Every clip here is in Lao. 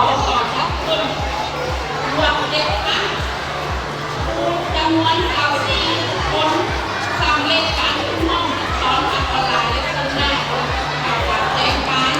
ປະກອບກັບເພິ່ນລວມເຈັດຄັ້ງ ຄູຈຳນວນຊາວສີ່ຄົນ ສຳເລັດການຝຶກຮົບສອນທາງອອນລາຍ ແລະ ເຊິ່ງໜ້າໂດຍການແຕ່ງການ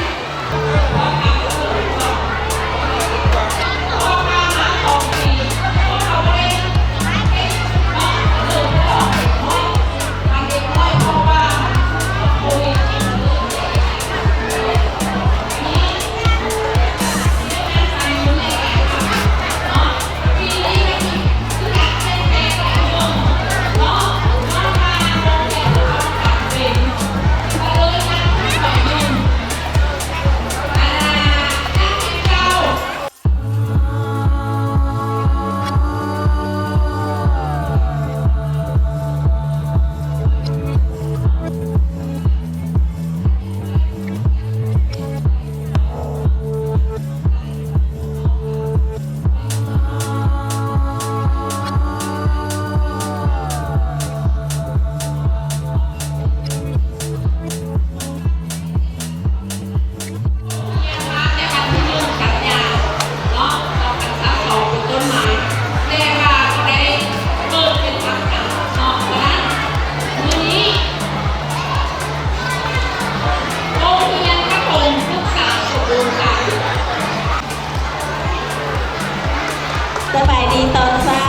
ສະບາຍດີຕອນເຊົ້າ.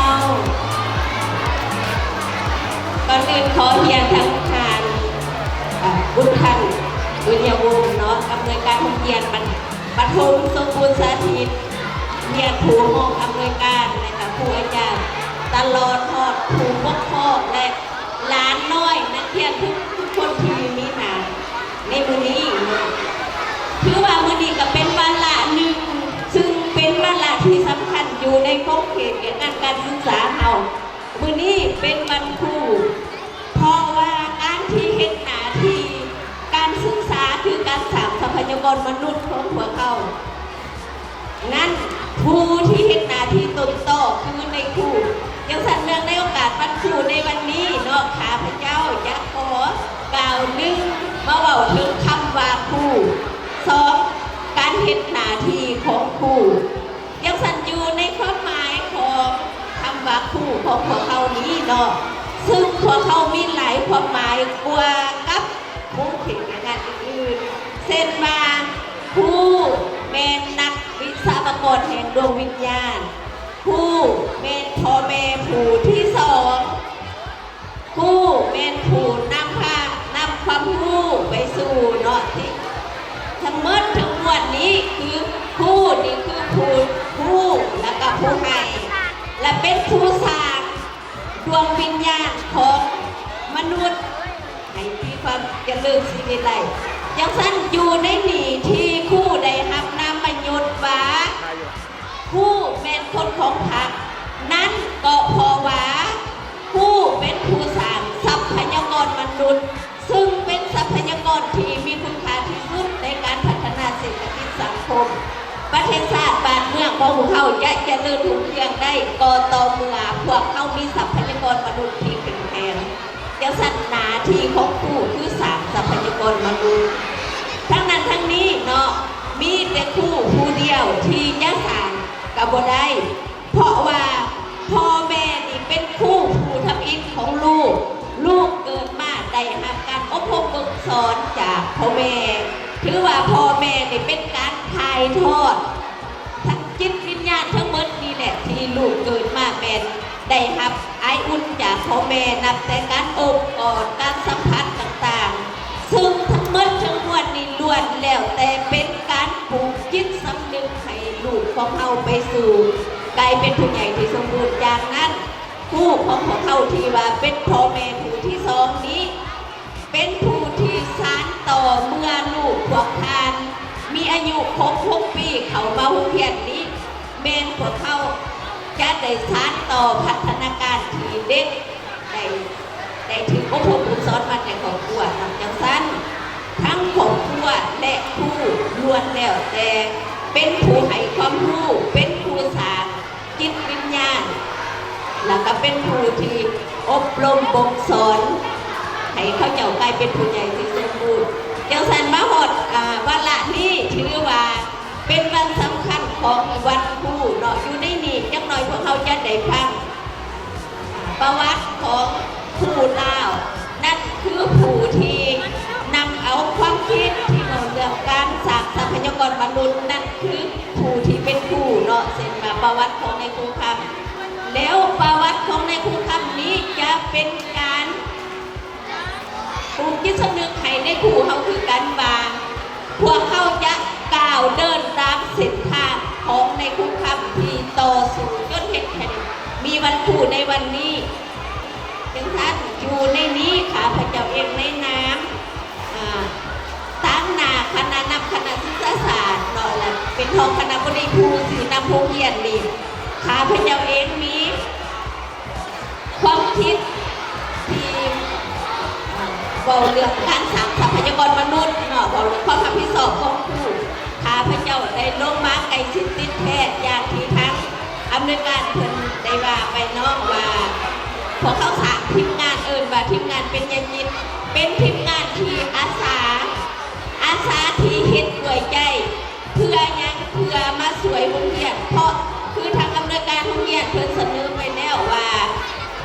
ກ່ອນອື່ນຂໍຮຽນທາງທ່ານ ເອີ ບຸນທັນ ບຸນຍະວົງເນາະ, ອຳນວຍການໂຮງຮຽນ ປະ ປະຖົມສົມບູນສາທິດ, ຮຽນຜູ້ຮອງອຳນວຍການ ແລະ ກະຄູອາຈານ ຕະຫຼອດຮອດຜູ້ປົກຄອງ ແລະ ຫຼານນ້ອຍນັກຮຽນທຸກ ທຸກຄົນທີ່ມີໜ້າໃນມື້ນີ້ເນາະ. ຖືວ່າມື້ນີ້ກະເປັນວາລະໜຶ່ງ ຊຶ່ງເປັນວາລະທີ່ສຳຄັນຢູ່ໃນຂອບເຂດວຽກງານການສຶກສາເຮົາ. ມື້ນີ້ເປັນວັນຄູ ເພາະວ່າການທີ່ເຮັດໜ້າທີ່ການສຶກສາ ຄືການສ້າງຊັບພະຍາກອນມະນຸດຂອງພວກເຮົາ ນັ້ນ ຜູ້ທີ່ເຮັດໜ້າທີ່ຕົ້ນຕໍຄືໃນຄູ. ຈັ່ງຊັ້ນ ເນື່ອງໃນໂອກາດວັນຄູໃນວັນນີ້ເນາະ, ຂ້າພະເຈົ້າຈະຂໍກ່າວ ໜຶ່ງ ມາເວົ້າເຖິງຄຳວ່າຄູ, ສອງ ການເຮັດໜ້າທີ່ຂອງຄູ. ຈັ່ງຊັ້ນ ຢູ່ໃນຄວາມໝາຍຂອງຄຳວ່າຄູຂອງພວກເຮົານີ້ເນາະ, ຊຶ່ງພວກເຮົາມີຫຼາຍຄວາມໝາຍກວ່າກັບວົງເຂດວຽກງານອື່ນໆ ເຊັ່ນວ່າ ຄູແມ່ນນັກວິສະວະກອນແຫ່ງດວງວິນຍານ, ຄູແມ່ນພໍ່ແມ່ຜູ້ທີສອງ, ຄູແມ່ນຜູ້ນຳພາ ນຳຄວາມຮູ້ໄປສູ່ເນາະ ທີ່ທັງໝົດທັງມວນນີ້ຄືຄູ ນີ້ຄືຜູ້ຮູ້ ແລະກະຜູ້ໃຫ້ ແລະເປັນຜູ້ສ້າງ ດວງວິນຍານຂອງມະນຸດໃຫ້ມີຄວາມຈະເລີນຊີວິດໄດ້. ຈັ່ງຊັ້ນ ຢູ່ໃນນີ້ທີ່ຄູໄດ້ຮັບນາມມະຍົດວ່າ ຄູແມ່ນຄົນຂອງພັກ ນັ້ນກໍເພາະວ່າຄູເປັນຜູ້ສ້າງຊັບພະຍາກອນມະນຸດ ຊຶ່ງເປັນຊັບພະຍາກອນທີ່ມີຄຸນຄ່າທີ່ສຸດໃນການພັດທະນາເສດຖະກິດສັງຄົມປະເທດຊາດບ້ານເມືອງຂອງພວກເຮົາຈະຈະເລີນຮຸ່ງເຮືອງໄດ້ ກໍຕໍ່ເມື່ອພວກເຮົາມີຊັບພະຍາກອນມະນຸດທີ່ເຂັ້ມແຂງ. ຈັ່ງຊັ້ນ ໜ້າທີ່ຂອງຄູຄືສ້າງຊັບພະຍາກອນມະນຸດ. ທັງນັ້ນທັງນີ້ເນາະ ມີແຕ່ຄູຜູ້ດຽວທີ່ຈະສ້າງກະບໍ່ໄດ້ ເພາະວ່າພໍ່ແມ່ນີ້ເປັນຄູຜູ້ທຳອິດຂອງລູກ, ລູກເກີດມາໄດ້ຮັບການອົບຮົມຝຶກສອນຈາກພໍ່ແມ່, ຖືວ່າພໍ່ແມ່ນີ້ເປັນການຖ່າຍທອດທັງຈິດວິນຍານທັງໝົດນີ້ແຫຼະ ທີ່ລູກເກີດມາແມ່ນໄດ້ຮັບໄອອຸ່ນຈາກພໍ່ແມ່, ນັບແຕ່ການອົບກອດ, ການສຳຜັດຕ່າງໆ ຊຶ່ງທັງໝົດທັງມວນນີ້ລ້ວນແລ້ວແຕ່ເປັນການປູກຈິດສຳນຶກໃຫ້ລູກຂອງເຮົາໄປສູ່ກາຍເປັນຜູ້ໃຫຍ່ທີ່ສົມບູນ. ຈາກນັ້ນ ຄູຂອງພວກເຮົາທີ່ວ່າເປັນພໍ່ແມ່ຜູ້ທີສອງນີ້ ເປັນຜູ້ທີ່ສານຕໍ່ເມື່ອລູກພວກທ່ານມີອາຍຸຄົບຫົກປີເຂົ້າມາໂຮງຮຽນນີ້ ແມ່ນພວກເຮົາຈະໄດ້ສານຕໍ່ພັດທະນາການທີ່ເດັກໄດ້ ໄດ້ຖືກອົບຮົມຝຶກສອນມາແຕ່ຄອບຄົວເນາະ. ຈັ່ງຊັ້ນ ທັງຄອບຄົວ ແລະ ຄູລ້ວນແລ້ວແຕ່ເປັນຜູ້ໃຫ້ຄວາມຮູ້, ເປັນຜູ້ສ້າງຈິດວິນຍານ ແລ້ວກໍເປັນຜູ້ທີ່ອົບຮົມບົ່ມສອນໃຫ້ເຂົາເຈົ້າກາຍເປັນຜູ້ໃຫຍ່ທີ່ສົມບູນ. ຈັ່ງຊັ້ນ ມາຮອດ ອາ ວາລະນີ້ ຖືວ່າເປັນວັນສຳຄັນ ຂອງວັນຄູເນາະ. ຢູ່ໃນນີ້ຈັກໜ້ອຍພວກເຮົາຈະໄດ້ຟັງປະຫວັດຂອງຄູລາວ, ນັ້ນຄືຜູ້ທີ່ນຳເອົາຄວາມຄິດທີ່ເວົ້າເລື່ອງການສ້າງຊັບພະຍາກອນມະນຸດ, ນັ້ນຄືຜູ້ທີ່ເປັນຄູເນາະ. ເຊັ່ນວ່າປະຫວັດຂອງນາຍຄູຄຳ, ແລ້ວປະຫວັດຂອງນາຍຄູຄຳນີ້ຈະເປັນການ ປູກຈິດສຳນຶກໃຫ້ໃນຄູເຮົາຄືກັນວ່າ ພວກເຮົາຈະກ້າວເດີນຕາມເສັ້ນທາງຂອງນາຍຄູຄຳທີ່ຕໍ່ສູ້ຈົນເຮັດໃຫ້ມີວັນຄູໃນວັນນີ້. ຈັ່ງຊັ້ນ ຢູ່ໃນນີ້ ຂ້າພະເຈົ້າເອງໃນນາມ ອາ ຕາງໜ້າຄະນະນຳຄະນະສຶກສາສາດເນາະ ແລະ ເປັນຮອງຄະນະບໍດີຜູ້ຊີ້ນຳໂຮງຮຽນນີ້ ຂ້າພະເຈົ້າເອງມີ ຄວາມຄິດທີ່ ເວົ້າເລື່ອງການສ້າງຊັບພະຍາກອນມະນຸດເນາະ, ເວົ້າເລື່ອງຄວາມຮັບຜິດຊອບຂອງຄູ. ຂ້າພະເຈົ້າໄດ້ລົງມາໃກ້ຊິດຕິດແທດ ຢ່າງທີ່ທາງອຳນວຍການເພິ່ນໄດ້ວ່າໄປເນາະ ວ່າພວກເຮົາສ້າງທີມງານ ເອີ້ນວ່າທີມງານປັນຍາຈິດ, ເປັນທີມງານທີ່ອາສາ, ອາສາທີ່ເຮັດດ້ວຍໃຈ. ເພື່ອຫຍັງ? ເພື່ອມາຊ່ວຍໂຮງຮຽນ, ເພາະຄືທາງອຳນວຍການໂຮງຮຽນເພິ່ນສະເໜີໄປແລ້ວວ່າ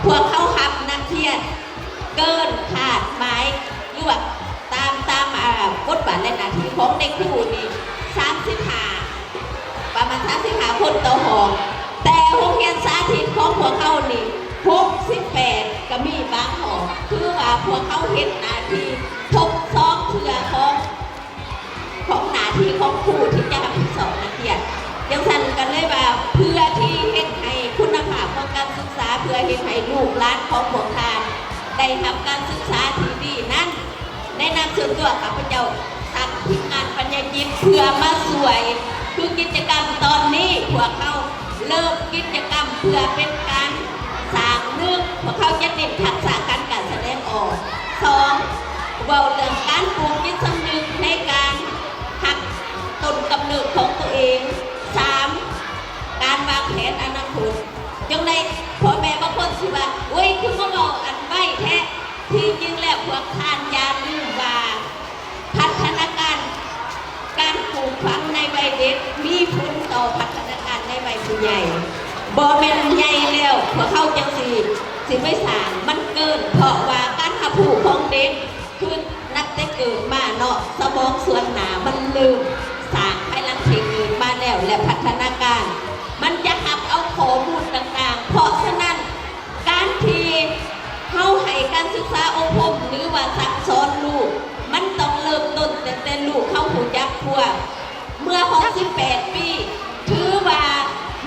ພວກເຮົາຮັບນັກຮຽນເກີນຄາດໝາຍ ຫຼືວ່າຕາມ, ຕາມ, ອາ, ບົດບາດ ແລະ ໜ້າທີ່ຂອງເດັກຄູນີ້ ສາມສິບຫ້າ, ປະມານສາມສິບຫ້າຄົນຕໍ່ຫ້ອງ, ແຕ່ໂຮງຮຽນສາທິດຂອງພວກເຮົານີ້ ຫົກສິບແປດ ກໍມີບາງຫ້ອງ. ຄືວ່າພວກເຮົາເຮັດໜ້າທີ່ທົບຊອງເທື່ອຂອງ ຂອງໜ້າທີ່ຂອງຄູທີ່ຈະຮັບຜິດຊອບນັກຮຽນ. ຈັ່ງຊັ້ນກໍເລີຍວ່າ ເພື່ອທີ່ເຮັດໃຫ້ຄຸນນະພາບຂອງການສຶກສາ, ເພື່ອເຮັດໃຫ້ລູກຫຼານຂອງພວກທ່ານໄດ້ຮັບການສຶກສາທີ່ດີນັ້ນ, ໃນນາມສ່ວນຕົວຂ້າພະເຈົ້າ ຕັ້ງທີມງານປັນຍາຈິດເພື່ອມາຊ່ວຍ. ຄືກິດຈະກຳຕອນນີ້ ພວກເຮົາເລີ່ມກິດຈະກຳເພື່ອເປັນການສ້າງ, ໜຶ່ງ ພວກເຮົາຈະເນັ້ນທັກສະການ, ການສະແດງອອກ, ສອງ ເວົ້າເລື່ອງການປູກຈິດສຳນຶກໃນການຮັກຕົ້ນກຳເນີດຂອງຕົວເອງ, ສາມ ການວາງແຜນອະນາຄົດ. ຈັ່ງໃດພໍ່ແມ່ບາງຄົນຊິວ່າ ໂອ້ຍ ຄືມາເວົ້າອັນໄວແທ້. ທີ່ຈິງແລ້ວພວກທ່ານຢ່າລືມວ່າ ພັດທະນາການການປູກຝັງໃນໄວເດັກມີຜົນຕໍ່ພັດທະນາການໃນໄວຜູ້ໃຫຍ່. ບໍ່ແມ່ນໃຫຍ່ແລ້ວພວກເຮົາຈັ່ງຊິ, ຊິໄປສ້າງມັນເກີນ, ເພາະວ່າການຮັບຮູ້ຂອງເດັກ ຄືນັບແຕ່ເກີດມາເນາະ, ສະໝອງສ່ວນໜ້າມັນເລີ່ມສ້າງພາຍຫຼັງທີ່ເກີດມາແລ້ວ ແລະ ພັດທະນາການ, ມັນຈະຮັບເອົາຂໍ້ມູນຕ່າງໆ. ເພາະສະນັ້ນ ການທີ່ເຮົາໃຫ້ການສຶກສາອົບຮົມ ຫຼືວ່າສັ່ງສອນລູກ, ມັນຕ້ອງເລີ່ມຕົ້ນຕັ້ງແຕ່ລູກເຮົາຮູ້ຈັກຄວາມ. ເມື່ອຮອດສິບແປດປີ ຖືວ່າ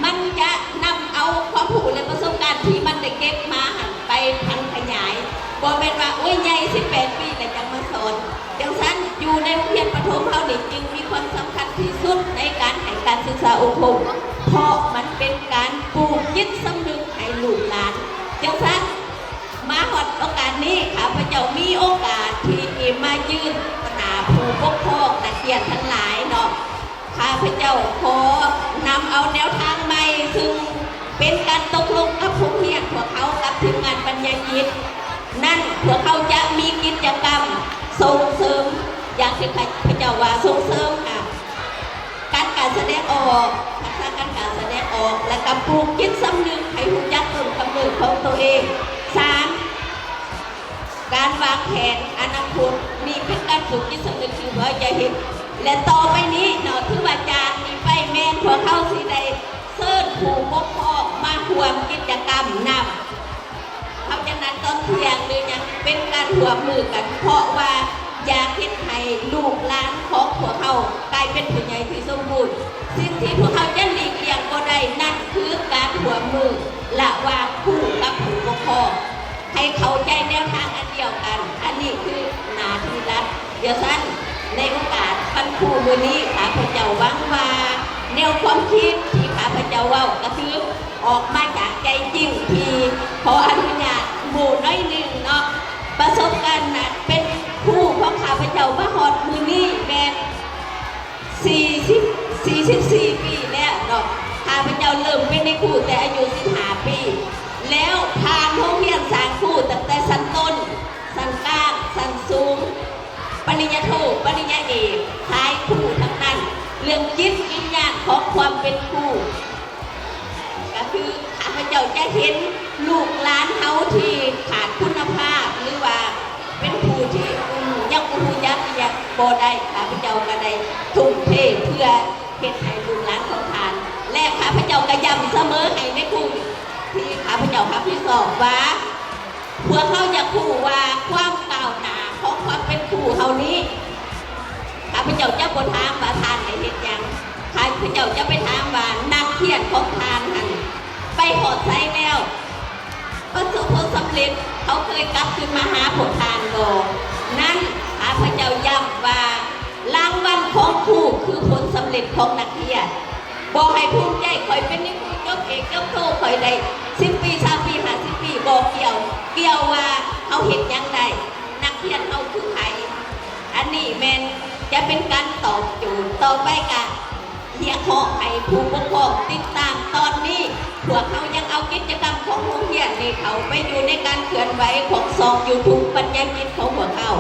ມັນຈະນຳເອົາຄວາມຮູ້ ແລະ ປະສົບການທີ່ມັນໄດ້ເກັບມາຫັ້ນໄປຜັນຂະຫຍາຍ, ບໍ່ແມ່ນວ່າ ໂອ້ຍ ໃຫຍ່ສິບແປດປີແລ້ວຈັ່ງມາສອນ. ຈັ່ງຊັ້ນ ຢູ່ໃນໂຮງຮຽນປະຖົມເຮົານີ້ ຈຶ່ງມີຄວາມສຳຄັນທີ່ສຸດໃນການໃຫ້ການສຶກສາອົບຮົມ, ເພາະມັນເປັນການປູກຈິດສຳນຶກໃຫ້ລູກຫຼານ. ຈັ່ງຊັ້ນ ມາຮອດໂອກາດນີ້ ຂ້າພະເຈົ້າມີໂອກາດທີ່ມາຢືນຕໍ່ໜ້າຜູ້ປົກຄອງນັກຮຽນທັງຫຼາຍເນາະ, ຂ້າພະເຈົ້າຂໍນຳເອົາແນວທາງໃໝ່ ຊຶ່ງເປັນການຕົກລົງກັບໂຮງຮຽນພວກເຮົາກັບທີມງານປັນຍາຈິດ. ນັ້ນ ພວກເຮົາຈະມີກິດຈະກຳສົ່ງເສີມ ຢ່າງທີ່ຂ້າພະເຈົ້າວ່າ ສົ່ງເສີມ ອາ ການ, ການສະແດງອອກ, ທັກສະການ, ການສະແດງອອກ ແລະ ກໍປູກຈິດສຳນຶກໃຫ້ຮູ້ຈັກຕົ້ນກຳເນີດຂອງຕົວເອງ. ສາມ ການວາງແຜນອະນາຄົດ, ນີ້ເປັນການປູກຈິດສຳນຶກທີ່ພວກເຮົາຈະເຮັດ ແລະ ຕໍ່ໄປນີ້ເນາະ, ຖືວ່າຈາກນີ້ໄປແມ່ນພວກເຮົາຊິໄດ້ເຊີນຜູ້ປົກຄອງມາຮ່ວມກິດຈະກຳນຳ. ເຮົາຈະນັດຕອນທ່ຽງ ຫຼື ຫຍັງ ເປັນການຮ່ວມມືກັນ, ເພາະວ່າຢາກເຮັດໃຫ້ລູກຫຼານຂອງພວກເຮົາກາຍເປັນຜູ້ໃຫຍ່ທີ່ສົມບູນ. ສິ່ງທີ່ພວກເຮົາຈະຫຼີກລ່ຽງບໍ່ໄດ້ນັ້ນ ຄືການຮ່ວມມືລະຫວ່າງຄູກັບຜູ້ປົກຄອງ ໃຫ້ເຂົ້າໃຈແນວທາງອັນດຽວກັນ. ອັນນີ້ຄືໜ້າທີ່ລັດ. ຢ່າຊັ້ນ ໃນໂອກາດວັນຄູມື້ນີ້ ຂ້າພະເຈົ້າຫວັງວ່າແນວຄວາມຄິດທີ່ຂ້າພະເຈົ້າເວົ້າ ກໍຄື ອອກມາຈາກໃຈຈິງ ທີ່ຂໍອະນຸຍາດໂມ້ໜ້ອຍໜຶ່ງເນາະ. ປະສົບການນະເປັນຄູຂອງຂ້າພະເຈົ້າມາຮອດມື້ນີ້ແມ່ນສີ່ສິບ ສີ່ສິບສີ່ປີແລ້ວເນາະ. ຂ້າພະເຈົ້າເລີ່ມເປັນນາຍຄູແຕ່ອາຍຸສິບຫ້າປີ ແລ້ວຜ່ານໂຮງຮຽນສ້າງຄູຕັ້ງແຕ່ຊັ້ນຕົ້ນ, ຊັ້ນກາງ, ຊັ້ນສູງ, ປະລິນຍາໂທ, ປະລິນຍາເອກ, ສາຍຄູທັງນັ້ນ. ເລື່ອງຈິດວິນຍານ ຂອງຄວາມເປັນຄູ ກໍຄືຂ້າພະເຈົ້າຈະເຫັນລູກຫຼານເຮົາທີ່ຂາດຄຸນນະພາບ ຫຼືວ່າເປັນຜູ້ທີ່ ອືມ ຍັງບໍ່ຮູ້ຈັກ ຍັງບໍ່ໄດ້ ຂ້າພະເຈົ້າກໍໄດ້ທຸ່ມເທເພື່ອເຮັດໃຫ້ລູກຫຼານຂອງທ່ານ ແລະ ຂ້າພະເຈົ້າກໍຢ້ຳສະເໝີໃຫ້ໃນຜູ້ທີ່ຂ້າພະເຈົ້າຮັບຜິດຊອບວ່າ ພວກເຮົາຢາກຮູ້ວ່າຄວາມກ້າວໜ້າຂອງຄວາມເປັນຄູເຮົານີ້ ຂ້າພະເຈົ້າຈະບໍ່ຖາມວ່າທ່ານໄດ້ເຮັດຫຍັງ, ຂ້າພະເຈົ້າຈະໄປຖາມວ່ານັກຮຽນຂອງທ່ານຫັ້ນໄປຮອດໃສແລ້ວ? ປະສົບຜົນສຳເລັດ, ເຂົາເຄີຍກັບຄືນມາຫາພວກທ່ານບໍ່? ນັ້ນ ຂ້າພະເຈົ້າຢ້ຳວ່າ ລາງວັນຂອງຄູຄືຜົນສຳເລັດຂອງນັກຮຽນ. ບໍ່ໃຫ້ພູມໃຈ ຂ້ອຍເປັນຄູຈົບເອກຈົບໂທ ຂ້ອຍໄດ້ສິບປີ ຊາວປີ ຫ້າສິບປີ ບໍ່ກ່ຽວ. ກ່ຽວວ່າເຮົາເຮັດຫຍັງໄດ້, ນັກຮຽນເຮົາຄືໃຜ. ອັນນີ້ແມ່ນຈະເປັນການຕອບໂຈດ. ຕໍ່ໄປກະຮຽກຮ້ອງໃຫ້ຜູ້ປົກຄອງຕິດຕາມ. ຕອນນີ້ພວກເຮົາຍັງເອົາກິດຈະກຳຂອງໂຮງຮຽນນີ້ເຂົ້າໄປຢູ່ໃນການເຄື່ອນໄຫວຂອງຊ່ອງ YouTube ປັນຍາກິດຂອງພວກເຮົາ.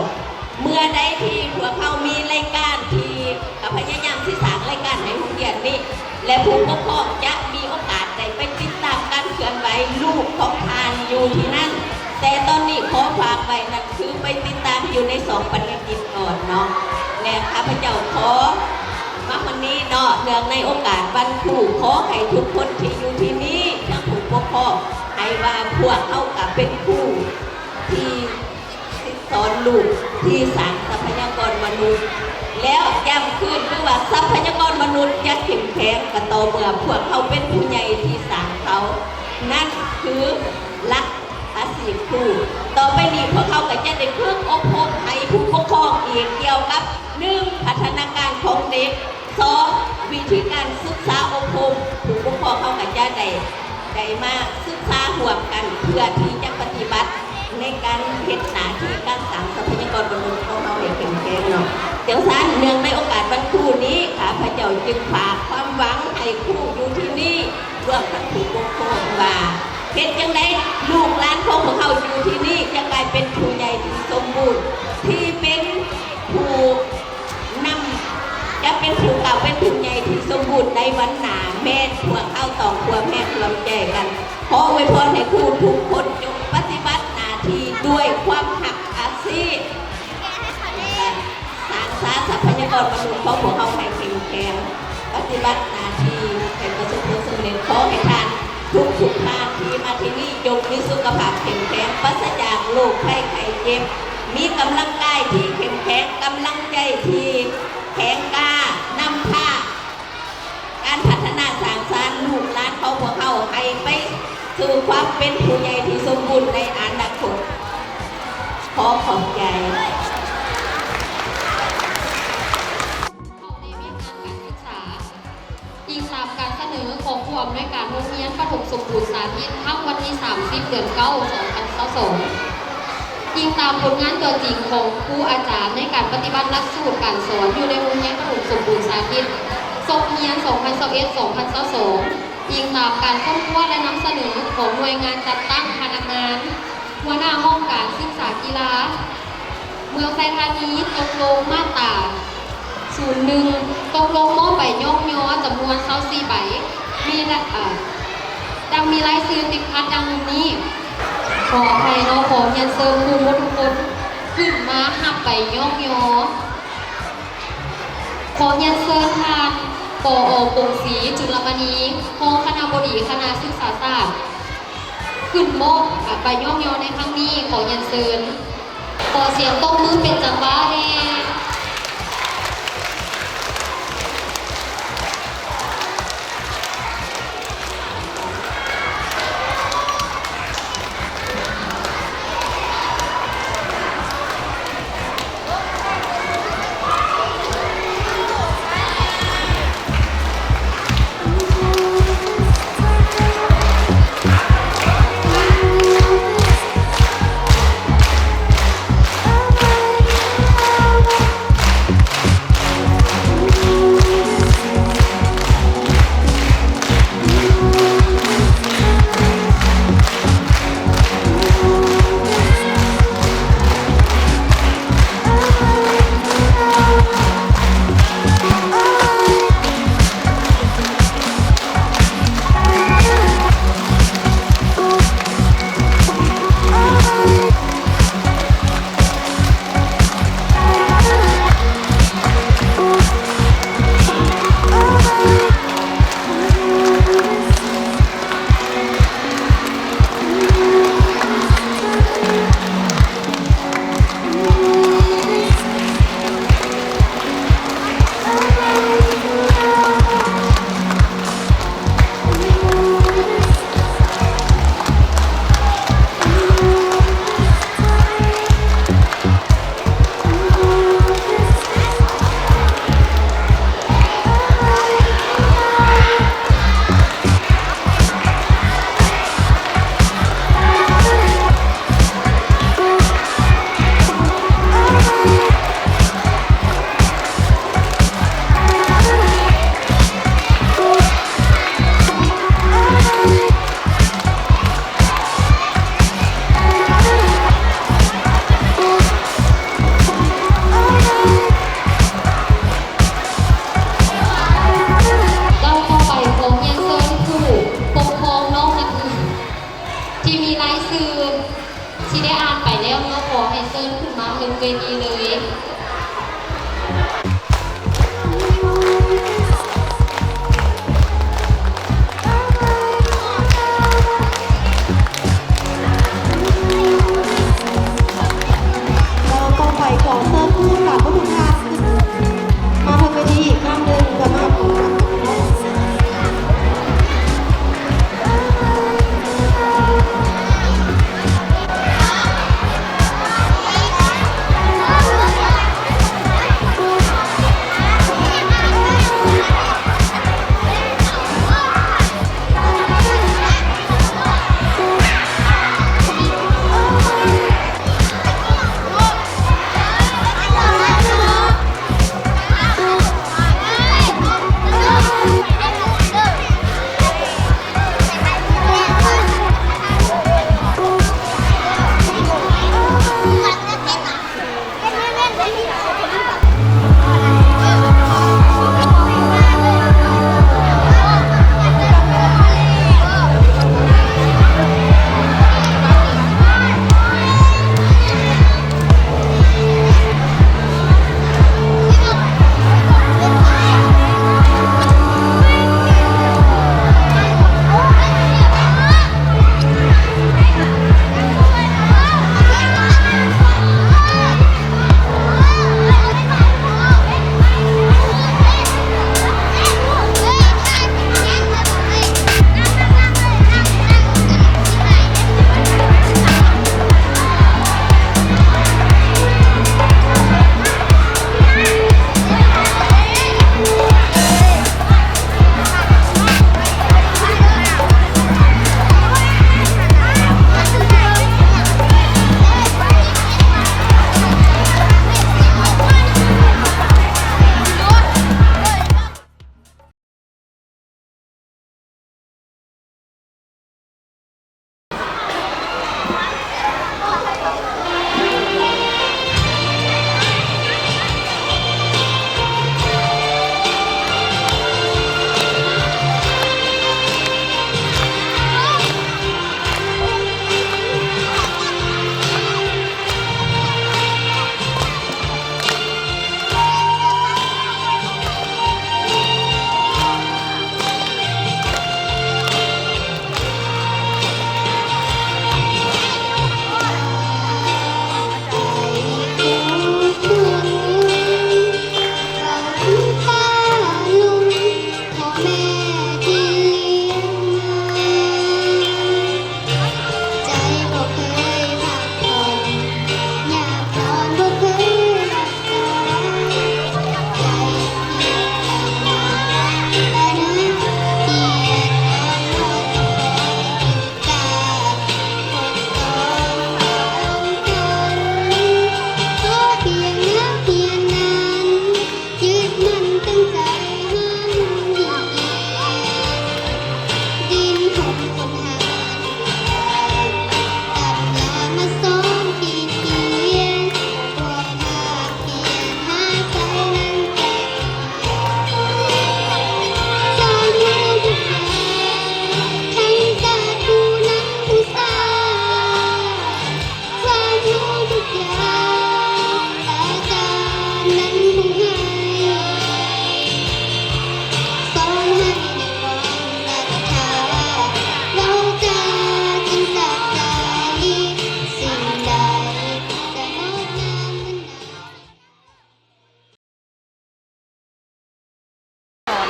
ເມື່ອໃດທີ່ພວກເຮົາມີລາຍການທີ່ ກໍພະຍາຍາມຊິສ້າງລາຍການໃຫ້ໂຮງຮຽນນີ້ ແລະ ຜູ້ປົກຄອງຈະມີໂອກາດໄດ້ໄປຕິດຕາມການເຄື່ອນໄຫວລູກຂອງທ່ານຢູ່ທີ່ນັ້ນ. ແຕ່ຕອນນີ້ຂໍຝາກໄວ້ ນັ້ນຄືໄປຕິດຕາມຢູ່ໃນຊ່ອງປັນຍາກິດກ່ອນເນາະ. ແລະ ຂ້າພະເຈົ້າຂໍມາວັນນີ້ເນາະ, ເນື່ອງໃນໂອກາດວັນຄູ, ຂໍໃຫ້ທຸກຄົນທີ່ຢູ່ທີ່ນີ້ ທັງຜູ້ປົກຄອງ, ໃຫ້ວ່າພວກເຮົາກໍເປັນຄູທີ່ ສອນລູກທີ່ສ້າງຊັບພະຍາກອນມະນຸດ ແລ້ວຢ້ຳຄືນຄືວ່າຊັບພະຍາກອນມະນຸດຈະເຂັ້ມແຂງກໍຕໍ່ເມື່ອພວກເຮົາເປັນຜູ້ໃຫຍ່ທີ່ສ້າງເຂົາ, ນັ້ນຄືຫຼັກອາຊີບຄູ. ຕໍ່ໄປນີ້ພວກເຮົາກໍຈະໄດ້ຝຶກອົບຮົມໃຫ້ຜູ້ປົກຄອງອີກກ່ຽວກັບ ໜຶ່ງ ພັດທະນາການຂອງເດັກ, ສອງ ວິທີການສຶກສາອົບຮົມ, ຜູ້ປົກຄອງເຮົາກໍຈະໄດ້ ໄດ້ມາສຶກສາຮ່ວມກັນເພື່ອທີ່ຈະປະຕິບັດໃນການເຮັດໜ້າທີ່ການສ້າງຊັບພະຍາກອນມະນຸດຂອງເຮົາໃຫ້ເຂັ້ມແຂງເນາະ. ຈັ່ງຊັ້ນ ເນື່ອງໃນໂອກາດວັນຄູນີ້ ຂ້າພະເຈົ້າຈຶ່ງຝາກຄວາມຫວັງໃຫ້ຄູຢູ່ທີ່ນີ້ ລວມທັງຜູ້ປົກຄອງວ່າ ເຮັດຈັ່ງໃດລູກຫຼານຂອງພວກເຮົາຢູ່ທີ່ນີ້ຈະກາຍເປັນຜູ້ໃຫຍ່ທີ່ສົມບູນ ທີ່ເປັນຜູ້ ນຳ ຈະເປັນຜູ້ເກົ່າເປັນຜູ້ໃຫຍ່ທີ່ສົມບູນໃນວັນໜ້າ, ແມ່ນພວກເຮົາຕ້ອງຮ່ວມແຮງຮ່ວມໃຈກັນ. ຂໍອວຍພອນໃຫ້ຄູທຸກຄົນຈົ່ງປະຕິບັດໜ້າທີ່ດ້ວຍຄວາມຮັກອາຊີບ, ສ້າງສາຊັບພະຍາກອນມະນຸດຂອງພວກເຮົາໃຫ້ເຂັ້ມແຂງ, ປະຕິບັດໜ້າທີ່ໃຫ້ປະສົບຜົນສຳເລັດ. ຂໍໃຫ້ທ່ານ ທຸກໆທ່ານທີ່ມາທີ່ນີ້ ຈົ່ງມີສຸຂະພາບເຂັ້ມແຂງ, ປາສະຈາກໂລກໄພໄຂ້ເຈັບ, ມີກຳລັງກາຍທີ່ເຂັ້ມແຂງ, ກຳລັງໃຈທີ່ແຂງກ້າ, ນຳພາການພັດທະນາສ້າງສານລູກຫຼານຂອງພວກເຮົາໃຫ້ໄປສູ່ຄວາມເປັນຜູ້ໃຫຍ່ທີ່ສົມບູນໃນອະນາຄົດ. ຂໍຂອບໃຈ. ເຂົ້າໃນວຽກງານການສຶກສາ. ອີງຕາມການສະເໜີຂອງຜູ້ອຳນວຍການໂຮງຮຽນປະຖົມສົມບູນສາທິດ ທັງວັນທີສາມສິບ ເດືອນເກົ້າ ສອງພັນຊາວສອງ, ອີງຕາມຜົນງານຕົວຈິງຂອງຄູອາຈານໃນການປະຕິບັດຫຼັກສູດການສອນຢູ່ໃນໂຮງຮຽນປະຖົມສົມບູນສາທິດ ສົກຮຽນ ສອງພັນຊາວເອັດ ສອງພັນຊາວສອງ, ອີງຕາມການຄົ້ນຄວ້າ ແລະ ນຳສະເໜີຂອງໜ່ວຍງານຈັດຕັ້ງ, ພະນັກງານ, ຫົວໜ້າຫ້ອງການສຶກສາກິລາ ເມືອງໄຊທານີ ຕົກລົງມາດຕາສູນໜຶ່ງ ຕົກລົງມອບໃບຍ້ອງຍໍຈຳນວນຊາວສີ່ໃບ ມີລະ ອາ ດັ່ງມີລາຍຊື່ຕິດຂັດດັ່ງນີ້. ຂໍອະໄພເນາະ, ຂໍຮຽນເຊີນຄູໝົດທຸກຄົນຂຶ້ນມາຮັບໃບຍ້ອງຍໍ. ຂໍຮຽນເຊີນທ່ານ ປອ ກົງສີ ຈຸລະມະນີ ຮອງຄະນະບໍດີຄະນະສຶກສາສາດ ຂຶ້ນມອບ ອາ ໃບຍ້ອງຍໍໃນຄັ້ງນີ້. ຂໍຮຽນເຊີນ. ຂໍສຽງຕົບມືເປັນຈັງຫວະແດ່. ຂໍ ເຊີນຂຶ້ນມາເທິງເວທີເລີຍ. ແລ້ວຕໍ່ໄປຂໍເຊີນຜູ້ລັບຜູ້ຖືກຮັກມາເທິງເວທີອີກຄັ້ງໜຶ່ງ ເພື່ອມາຮັບຂອງຂວັນ.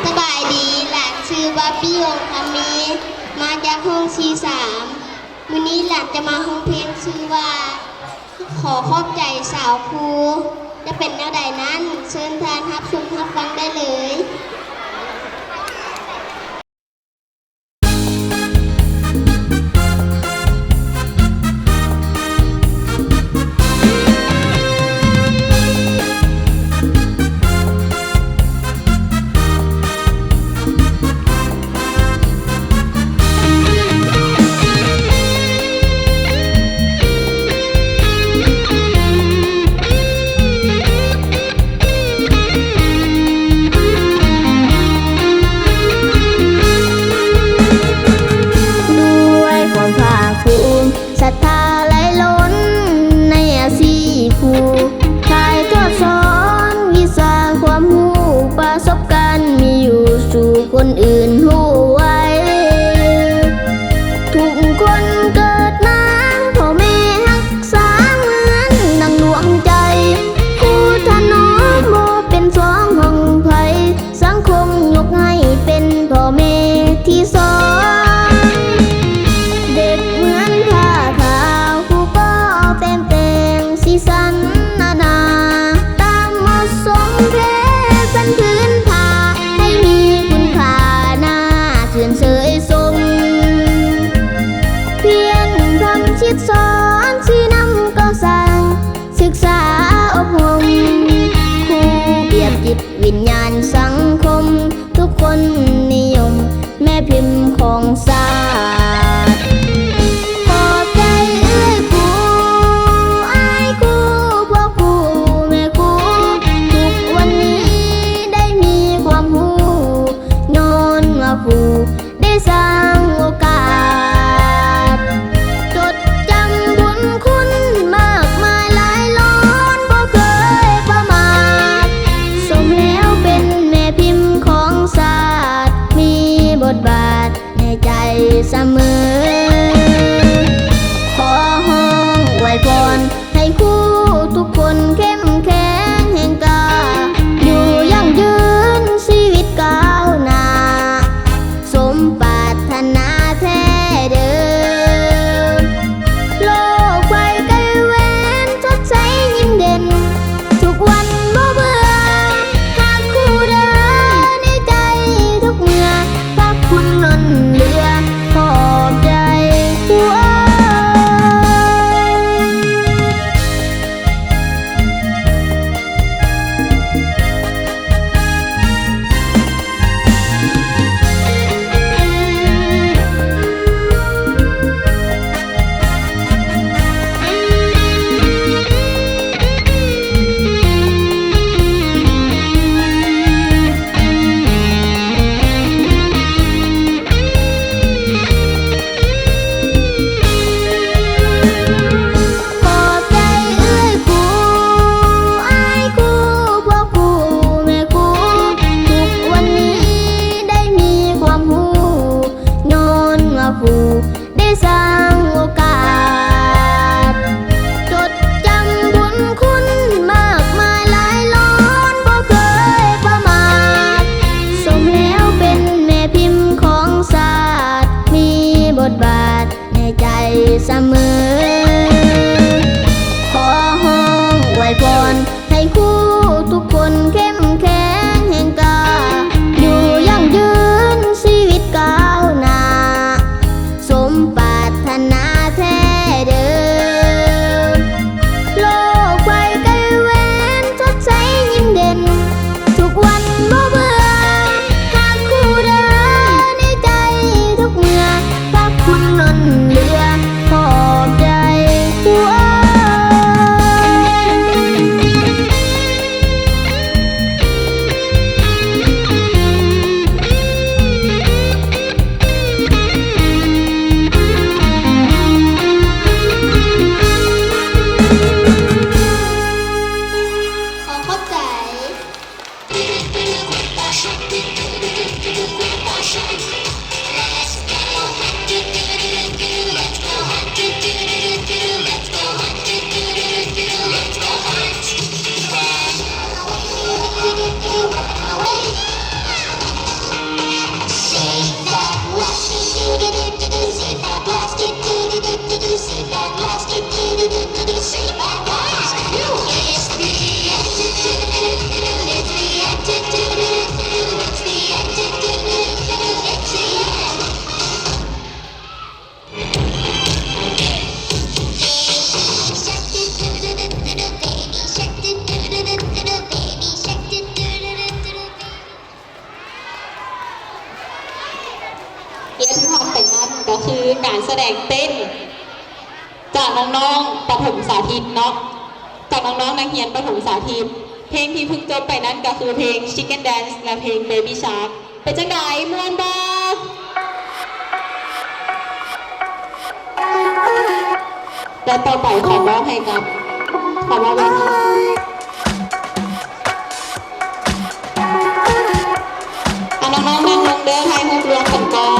ສະບາຍດີ, ຫຼານຊື່ວ່າ ປີໂອ ຄຳມີ ມາຈາກຫ້ອງ ສີ່ສາມ. ມື້ນີ້ຫຼານຈະມາຮ້ອງເພງຊື່ວ່າ ຂໍຂອບໃຈສາວຄູ. ຈະເປັນແນວໃດນັ້ນ, ເຊີນທ່ານຮັບຊົມຮັບຟັງໄດ້ເລີຍ. ເ ຍສົມ ພຽນພຳຊິດສອນຊີ້ນຳກໍ່ສ້າງ ສຶກສາອົບຮົມ ຄູກຽດຈິດວິນຍານສັງຄົມ ທຸກຄົນນິຍົມແມ່ພິມຂອງຊາດ. ຂອບໃຈເອື້ອຍຄູ ອ້າຍຄູ ພວກຄູ ແມ່ຄູ ທຸກວັນນີ້ໄດ້ມີຄວາມຮູ້ ຍ້ອນວ່າຄູ ໄດ້ສ້າງໂອກາດ ຈົດຈຳບຸນຄຸນມາກມາຍຫຼາຍລ້ອນ ບໍ່ເຄີຍປະໝາດ ສົມແລ້ວເປັນແມ່ພິມຂອງຊາດ ມີບົດບາດໃນໃຈສະເໝີ. ຂໍຮ້ອງອວຍພອນ ໃຫ້ຄູທຸກຄົນເຂັ້ມແຂງແຮງກ້າ ຢູ່ຢັ້ງຢືນຊີວິດກ້າວໜ້າ ສົມປາດຖະໜາແທ້ເດີ. ໂລກໄພໄກແຫວນ ສົດໃສຍິ້ມເດັ່ນ ທຸກວັນບໍ່ເບື່ອ ຮັກຄູເດີ ໃນໃຈທຸກເມື່ອ ພະຄຸນລົ້ນເຫຼືອ ຂອບໃຈຄູເອີຍ. ຂອບໃຈເອື້ອຍຄູ ອ້າຍຄູ ພວກຄູ ແມ່ຄູ ທຸກວັນນີ້ໄດ້ມີຄວາມຮູ້ ຍ້ອນວ່າຄູ ໄດ້ສ້າງໂອກາດ ຈົດຈຳບຸນຄຸນມາກມາຍຫຼາຍລ້ອນ ບໍ່ເຄີຍປະໝາດ ສົມແລ້ວເປັນແມ່ພິມຂອງຊາດ ມີບົດບາດໃນໃຈສະເໝີ. ຂໍຮ້ອງອວຍພອນ ໃຫ້ຄູທຸກຄົນເຂັ້ມແຂງແຮງກ້າ ຢູ່ຢັ້ງຢືນຊີວິດກ້າວໜ້າ ສົມປາດຖະໜາແທ້ເດີ. ໂລກໄພໄກແຫວນ ສົດໃສຍິ້ມເດັ່ນ ທຸກວັນບໍ່ເບື່ອ ຮັກຄູເດີ ໃນໃຈທຸກເມື່ອ ພະຄຸນລົ້ນເຫຼືອ ຂອບໃຈຄູເອີຍ. ຂໍຂອບໃຈ. ແລະທີ່ຜ່ານໄປນັ້ນກໍຄືການສະແດງເຕັ້ນຈາກນ້ອງໆປະຖົມສາທິດເນາະ, ຈາກນ້ອງໆນັກຮຽນປະຖົມສາທິດ. ເພງທີ່ເພິ່ງຈົບໄປນັ້ນກໍຄືເພງ Chicken Dance ແລະເພງ Baby Shark. ເປັນຈັ່ງໃດ? ມ່ວນບໍ່? ແລະຕໍ່ໄປຂໍມອບໃຫ້ກັບ ຂໍມອບເວທີ ເອົາ ນ້ອງໆນັ່ງລົງເດີ ຖ່າຍຮູບລວມກັນກ່ອນ.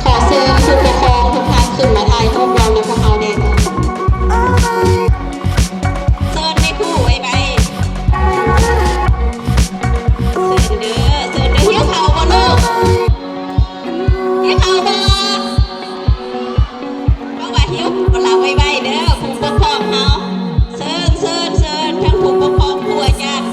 ຂໍເຊີນຜູ້ປົກຄອງທຸກທ່ານຂຶ້ນມາຖ່າຍຮູບລວມນຳພວກເຮົາແດ່. ເຊີນແມ່ຄູໄວໆ. ເຊີນເດີ ເຊີນເດີ. ຫິວເຂົ້າບໍ່ລູກ? ຫິວເຂົ້າບໍ່? ເພາະວ່າຫິວ ເອົາລາວໄວໆເດີ ຜູ້ປົກຄອງເຮົາ. ເຊີນ ເຊີນ ເຊີນ ທັງຜູ້ປົກຄອງ ຄູອາຈານ.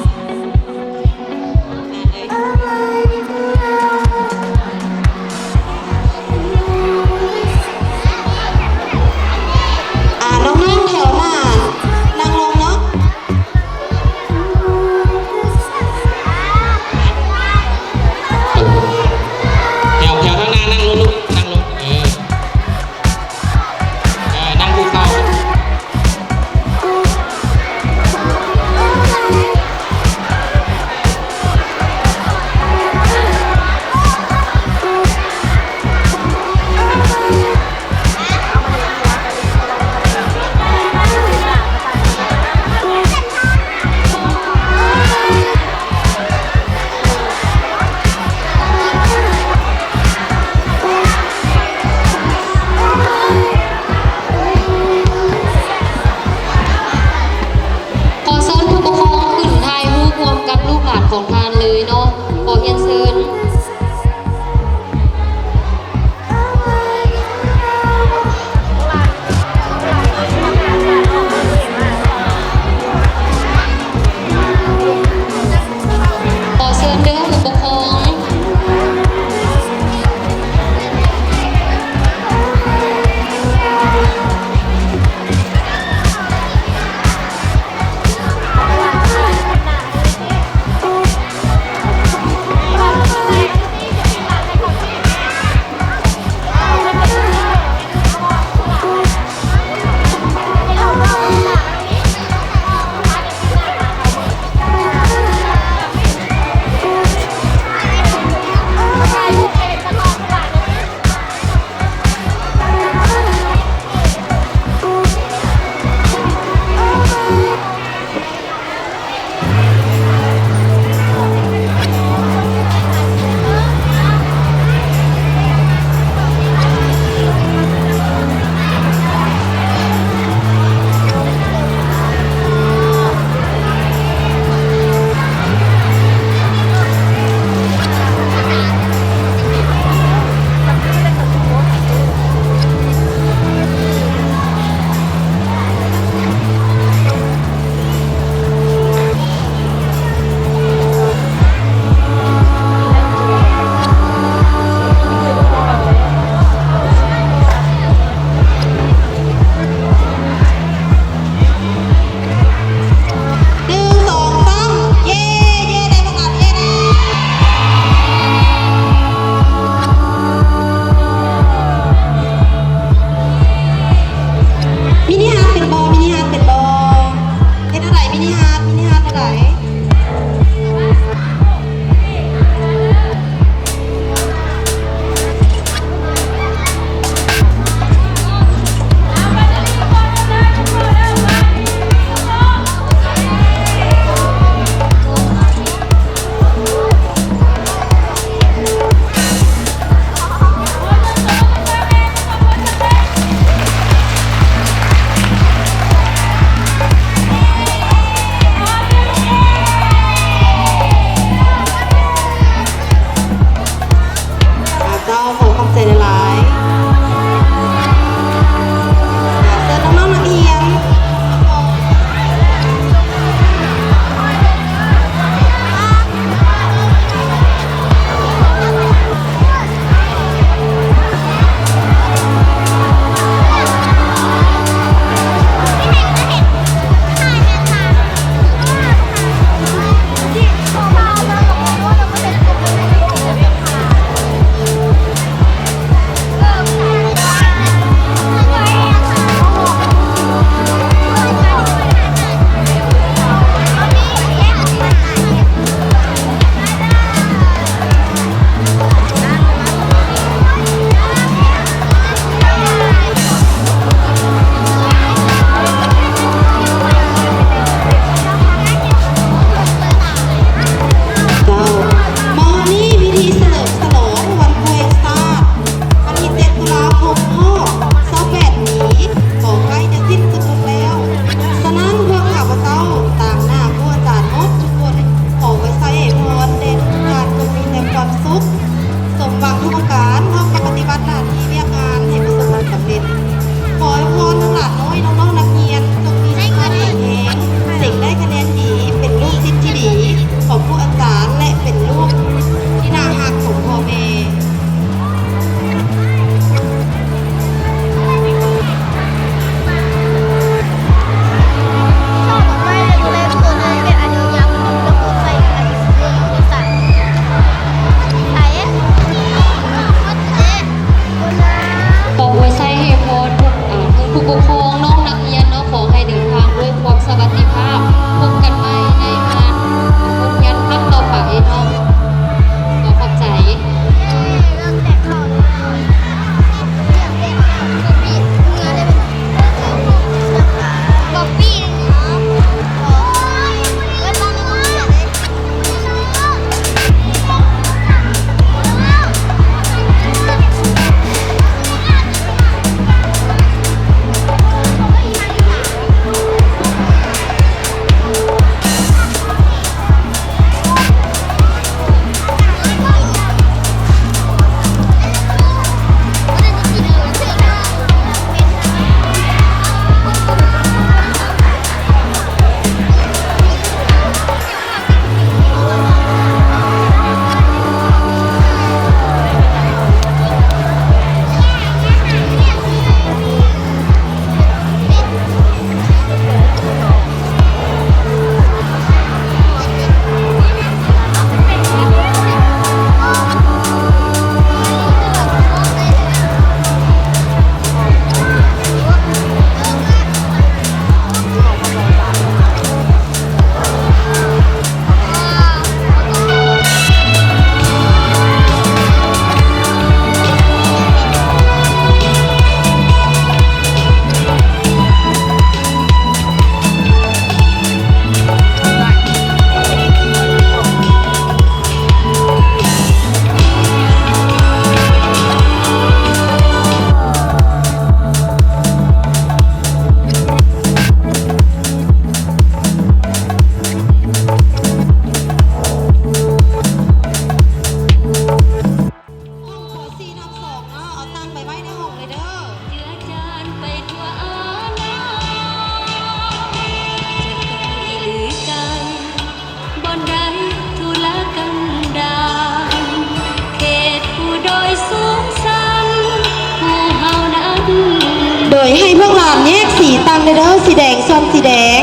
ຕັ້ງເດີ ສີແດງສ່ວນສີແດງ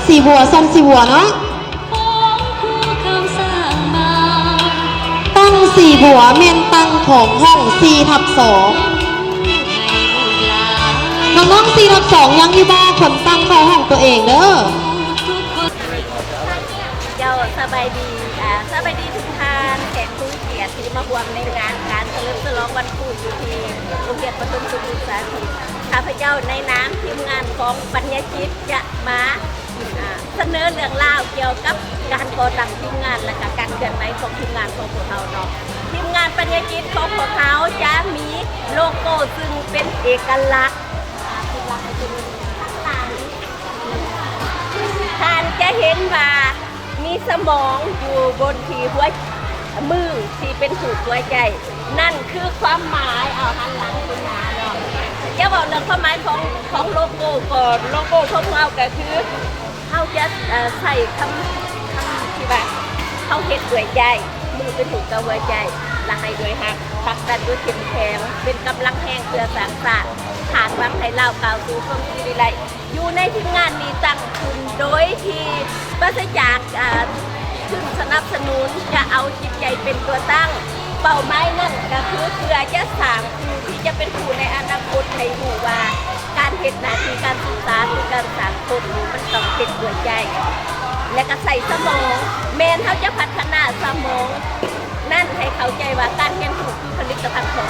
ສີບົວສ່ວນສີບົວເນາະ. ຕັ້ງສີບົວແມ່ນຕັ້ງຂອງຫ້ອງສີ່ທັບສອງ. ນ້ອງໆ ສີ່ທັບສອງ ຍັງຢູ່ບໍ່? ຄົນຕັ້ງເຂົ້າຫ້ອງຕົວເອງເດີ. ເຈົ້າ ສະບາຍດີ ອ່າ ສະບາຍດີທຸກທ່ານ ແຂກຜູ້ເກີດທີ່ມາຮ່ວມໃນງານການສະເຫຼີມສະຫຼອງວັນຄູຢູ່ທີ່ໂຮງຮຽນປະຖົມສຸດສຶກສາ. ຂ້າພະເຈົ້າໃນນາມທີມງານຂອງປັນຍາຈິດຈະມາ ອ່າ ສະເໜີເລື່ອງລາວກ່ຽວກັບການກໍ່ຕັ້ງທີມງານ ແລະ ກະການເຄື່ອນໄຫວຂອງທີມງານຂອງພວກເຮົາເນາະ. ທີມງານປັນຍາຈິດຂອງພວກເຮົາຈະມີໂລໂກ້ຊຶ່ງເປັນເອກະລັກ. ທ່ານຈະເຫັນວ່າມີສະໝອງຢູ່ບົນທີ່ຫົວ ມືທີ່ເປັນຮູບຫົວໃຈ. ນັ້ນຄືຄວາມໝາຍ ເອົາ ຫັນຫຼັງຂຶ້ນມາເນາະ. ຈະເວົ້າເລື່ອງຄວາມໝາຍຂອງ ຂອງໂລໂກ້ກ່ອນ. ໂລໂກ້ຂອງເຮົາກໍຄື ເຮົາຈະ ເອີ ໃຊ້ຄຳ ຄຳທີ່ວ່າ ເຮົາເຮັດດ້ວຍໃຈ, ມືເປັນຮູບຕົວຫົວໃຈ ແລະ ໃຫ້ດ້ວຍຮັກ, ຜັກດັນດ້ວຍເຂັ້ມແຂງ, ເປັນກຳລັງແຮງເພື່ອສ້າງຊາດ, ຄາດຫວັງໃຫ້ລາວກ້າວສູ່ຄວາມສີວິໄລ. ຢູ່ໃນທີມງານນີ້ຕັ້ງຂຶ້ນໂດຍທີ່ປາສະຈາກ ເອີ ທຶນສະໜັບສະໜູນ, ຈະເອົາຈິດໃຈເປັນຕົວຕັ້ງ. ເປົ້າໝາຍນັ້ນກໍຄືເພື່ອຈະສ້າງຜູ້ທີ່ຈະເປັນຜູ້ໃນອະນາຄົດໃຫ້ຮູ້ວ່າ ການເຮັດໜ້າທີ່ການສຶກສາ ຫຼື ການສ້າງຄົນນີ້ ມັນຕ້ອງເຮັດດ້ວຍໃຈ ແລະ ກໍໃຊ້ສະໝອງ. ແມ່ນເຮົາຈະພັດທະນາສະໝອງນັ້ນໃຫ້ເຂົ້າໃຈວ່າການຮຽນຮູ້ຄືຜະລິດຕະພັນຂອງ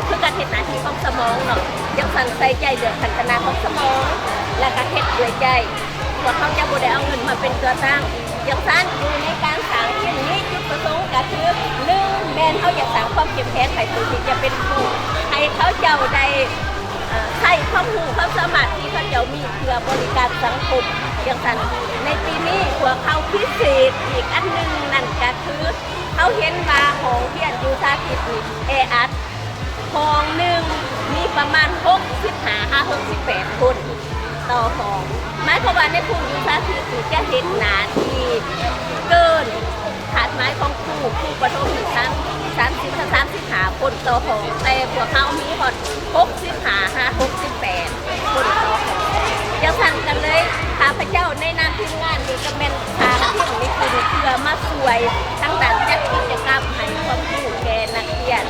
ຄືການເຮັດໜ້າທີ່ຂອງສະໝອງເນາະ. ຈັ່ງຊັ້ນໃສ່ໃຈເລື່ອງພັດທະນາຂອງສະໝອງ ແລະ ກໍເຮັດດ້ວຍໃຈ. ພວກເຮົາຈະບໍ່ໄດ້ເອົາເງິນມາເປັນຕົວຕັ້ງ. ຈັ່ງຊັ້ນ ຢູ່ໃນການສ້າງທີມນີ້ ຈຸດປະສົງກໍຄື ໜຶ່ງ ແມ່ນເຮົາຢາກສ້າງຄວາມເຂັ້ມແຂງໃຫ້ຜູ້ທີ່ຈະເປັນຄູ ໃຫ້ເຂົາເຈົ້າໄດ້ ເອີ ໃຊ້ຄວາມຮູ້ຄວາມສາມາດທີ່ເຂົາເຈົ້າມີເພື່ອບໍລິການສັງຄົມ. ຈັ່ງຊັ້ນ ໃນປີນີ້ພວກເຮົາພິເສດອີກອັນໜຶ່ງ ນັ້ນກໍຄື ເຮົາເຫັນວ່າຫ້ອງຮຽນຢູ່ສາທິດນີ້ແອອັດ. ຫ້ອງໜຶ່ງມີປະມານຫົກສິບຫ້າຫາຫົກສິບແປດຄົນຕໍ່ຫ້ອງ. ໝາຍຄວາມວ່າໃນຄູຢູ່ສາທິດນີ້ຈະເຮັດໜ້າທີ່ເກີນຄາດໝາຍຂອງຄູ, ຄູປະຖົມນີ້ສາມ ສາມສິບຫາສາມສິບຫ້າຄົນຕໍ່ຫ້ອງ, ແຕ່ພວກເຮົາມີຮອດຫົກສິບຫ້າຫາຫົກສິບແປດຄົນຕໍ່ຫ້ອງ. ຈັ່ງຊັ້ນກໍເລີຍ ຂ້າພະເຈົ້າໃນນາມທີມງານນີ້ກໍແມ່ນ ສາມທີມນີ້ຂຶ້ນເພື່ອມາຊ່ວຍທາງດ້ານຈັດກິດຈະກຳໃຫ້ຄວາມຮູ້ແກ່ນັກຮຽນ.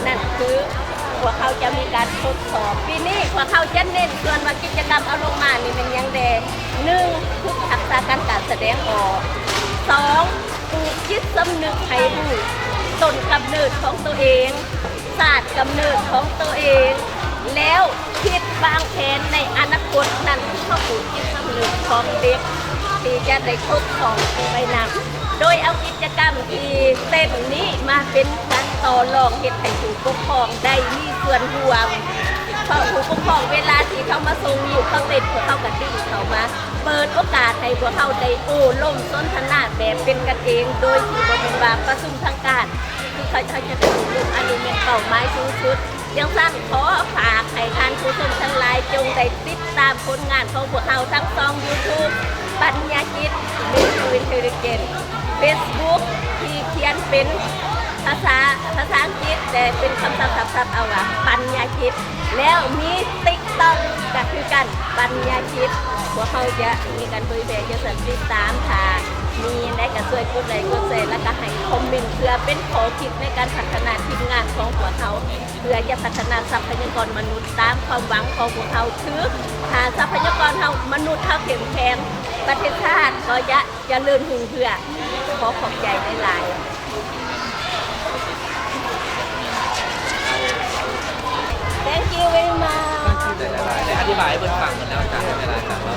ນັ້ນຄືພວກເຮົາຈະມີການທົດສອບ. ປີນີ້ພວກເຮົາຈະເນັ້ນສ່ວນວ່າກິດຈະກຳເອົາລົງມານີ້ແມ່ນຫຍັງແດ່. ໜຶ່ງ ຝຶກທັກສະການ ການສະແດງອອກ. ສອງ ປູກຈິດສຳນຶກໃຫ້ຮູ້ຕົ້ນກຳເນີດຂອງໂຕເອງ, ຊາດກຳເນີດຂອງໂຕເອງ, ແລ້ວຄິດວາງແຜນໃນອະນາຄົດ. ນັ້ນຄືເຮົາປູກຈິດສຳນຶກຂອງເດັກທີ່ຈະໄດ້ທົດສອບໄປນຳ ໂດຍເອົາກິດຈະກຳທີ່ເຕັ້ນນີ້ມາເປັນການຕໍ່ລອງ ເຮັດໃຫ້ຜູ້ປົກຄອງໄດ້ມີສ່ວນຮ່ວມ. ເພາະຜູ້ປົກຄອງເວລາທີ່ເຂົາມາສົ່ງລູກເຂົາເຕັ້ນ, ພວກເຮົາກໍດຶງເຂົາມາ ເປີດໂອກາດໃຫ້ພວກເຮົາໄດ້ໂອ້ລົມສົນທະນາແບບເປັນກັນເອງ ໂດຍທີ່ບໍ່ແມ່ນວ່າປະຊຸມທາງການ. ຄືເຂົາເຈົ້າຈະຖືກລົງ ອັນນີ້ແມ່ນເປົ້າໝາຍສູງສຸດ. ຈັ່ງຊັ້ນ ຂໍຝາກໃຫ້ທ່ານຜູ້ຊົມທັງຫຼາຍ ຈົ່ງໄດ້ຕິດຕາມຜົນງານຂອງພວກເຮົາທັງຊ່ອງ YouTube ປັນຍາຈິດ Mental Intelligence, Facebook ທີ່ຂຽນເປັນພາສາ ພາສາອັງກິດ ແຕ່ເປັນຄຳສັບສັບໆ ເອົາວ່າປັນຍາຈິດ. ແລ້ວມີ TikTok ກໍຄືກັນ ປັນຍາຈິດ. ພວກເຮົາຈະມີການເຜີຍແຜ່ ຈັ່ງຊັ້ນ ຕິດຕາມ. ຖ້າມີແນວໃດກໍຊ່ວຍກົດໄລກົດແຊ ແລ້ວກໍໃຫ້ຄອມເມັນ ເພື່ອເປັນຂໍ້ຄິດໃນການພັດທະນາທີມງານຂອງພວກເຮົາ ເພື່ອຈະພັດທະນາຊັບພະຍາກອນມະນຸດຕາມຄວາມຫວັງຂອງພວກເຮົາ. ຄືຖ້າຊັບພະຍາກອນເຮົາ ມະນຸດເຮົາເຂັ້ມແຂງ ປະເທດຊາດກໍຈະ ຈະເລີນຮຸ່ງເຮືອງ. ຂໍຂອບໃຈຫຼາຍໆ. Thank you very much. ໄດ້ ໄດ້ ໄດ້ອະທິບາຍໃຫ້ເພິ່ນຟັງກັນແລ້ວ ອາຈານ ເວລາອາຈານເວົ້າ.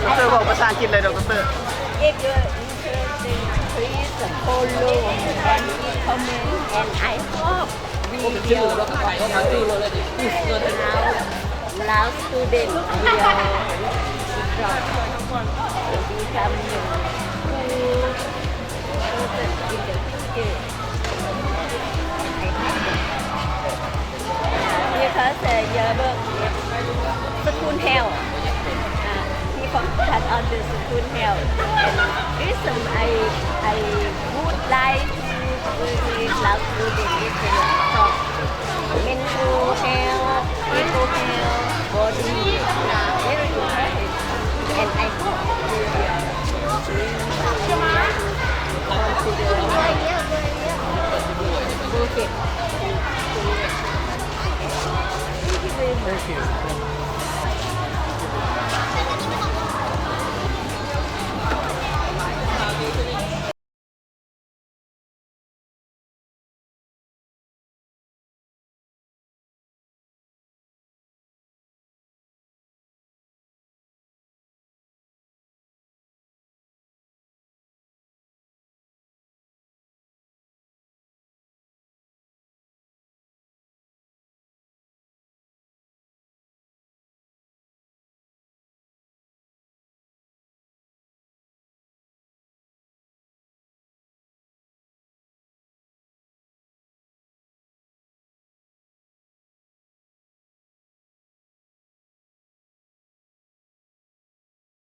ດອກເຕີເວົ້າພາສາອັງກິດໄດ້ດອກ ດອກເຕີ. If you're interested, please follow and comment, and I hope we will now Lao student will become good person in the future. I hope. Because, uh, your work is school health. Uh, people that on the school health. And this, um, I, I would like to work with Lao student is a lot of mental health, people health, body, everything. Okay. Thank you.